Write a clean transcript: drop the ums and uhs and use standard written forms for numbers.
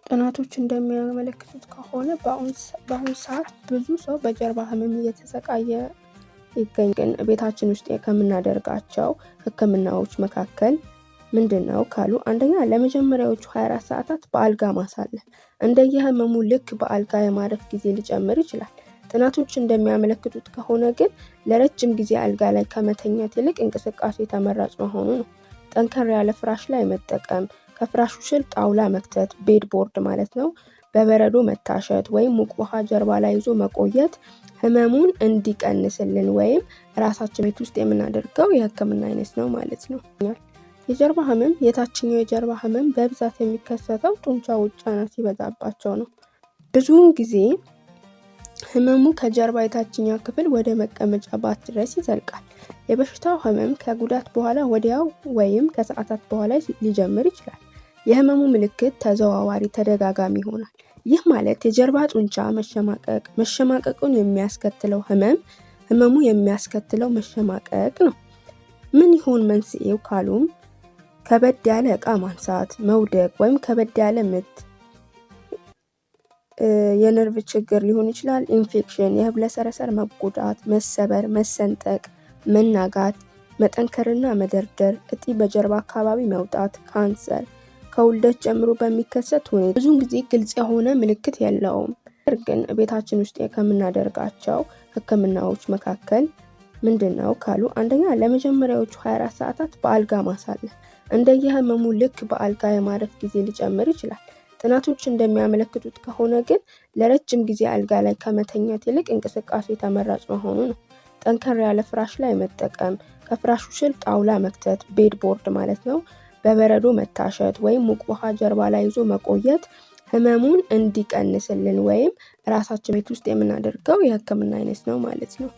ጥናቶች እንደሚያመለክቱት ከሆነ በአሁኑ ሰዓት ብዙ ሰው በጀርባ ህመም እየተሰቃየ ይገኛል። ቤታችን ውስጥ ከምናደርጋቸው ህክምናዎች መካከል ምንድን ነው ካሉ፣ አንደኛ ለመጀመሪያዎቹ 24 ሰዓታት በአልጋ ማሳለፍ። እንደየህመሙ ልክ በአልጋ የማረፍ ጊዜ ሊጨምር ይችላል። ጥናቶች እንደሚያመለክቱት ከሆነ ግን ለረጅም ጊዜ አልጋ ላይ ከመተኛት ይልቅ እንቅስቃሴ ተመራጭ መሆኑ ነው። ጠንከር ያለ ፍራሽ ላይ መጠቀም፣ ከፍራሹ ስር ጣውላ መክተት፣ bed board ማለት ነው፣ በበረዶ መታሸት ወይም ሙቅ ውሃ ጀርባ ላይ ይዞ መቆየት ህመሙን እንዲቀንስልን ወይም ራሳችን ቤት ውስጥ የምናደርገው የህክምና አይነት ነው ማለት ነው። የጀርባ ህመም፣ የታችኛው የጀርባ ህመም በብዛት የሚከሰተው ጡንቻዎች ጫና ሲበዛባቸው ነው። ብዙውን ጊዜ ህመሙ ከጀርባ የታችኛው ክፍል ወደ መቀመጫ ባት ድረስ ይዘልቃል። የበሽታው ህመም ከጉዳት በኋላ ወዲያው ወይም ከሰዓታት በኋላ ሊጀምር ይችላል። የህመሙ ምልክት ተዘዋዋሪ፣ ተደጋጋሚ ይሆናል። ይህ ማለት የጀርባ ጡንቻ መሸማቀቅ፣ መሸማቀቁን የሚያስከትለው ህመም፣ ህመሙ የሚያስከትለው መሸማቀቅ ነው። ምን ይሆን መንስኤው ካሉም ከበድ ያለ እቃ ማንሳት፣ መውደቅ ወይም ከበድ ያለ ምት፣ የነርቭ ችግር ሊሆን ይችላል፣ ኢንፌክሽን፣ የህብለሰረሰር መጎዳት፣ መሰበር፣ መሰንጠቅ፣ መናጋት፣ መጠንከርና መደርደር፣ እጢ በጀርባ አካባቢ መውጣት፣ ካንሰር፣ ከውልደት ጀምሮ በሚከሰት ሁኔታ ብዙውን ጊዜ ግልጽ የሆነ ምልክት የለውም። ነገር ግን ቤታችን ውስጥ ከምናደርጋቸው ህክምናዎች መካከል ምንድን ነው ካሉ፣ አንደኛ ለመጀመሪያዎቹ 24 ሰዓታት በአልጋ ማሳለፍ። እንደየህመሙ ልክ በአልጋ የማረፍ ጊዜ ሊጨምር ይችላል። ጥናቶች እንደሚያመለክቱት ከሆነ ግን ለረጅም ጊዜ አልጋ ላይ ከመተኛት ይልቅ እንቅስቃሴ ተመራጭ መሆኑ ነው። ጠንከር ያለ ፍራሽ ላይ መጠቀም፣ ከፍራሹ ስር ጣውላ መክተት፣ bed board ማለት ነው፣ በበረዶ መታሸት ወይም ሙቅ ውሃ ጀርባ ላይ ይዞ መቆየት ህመሙን እንዲቀንስልን ወይም ራሳችን ቤት ውስጥ የምናደርገው የህክምና አይነት ነው ማለት ነው።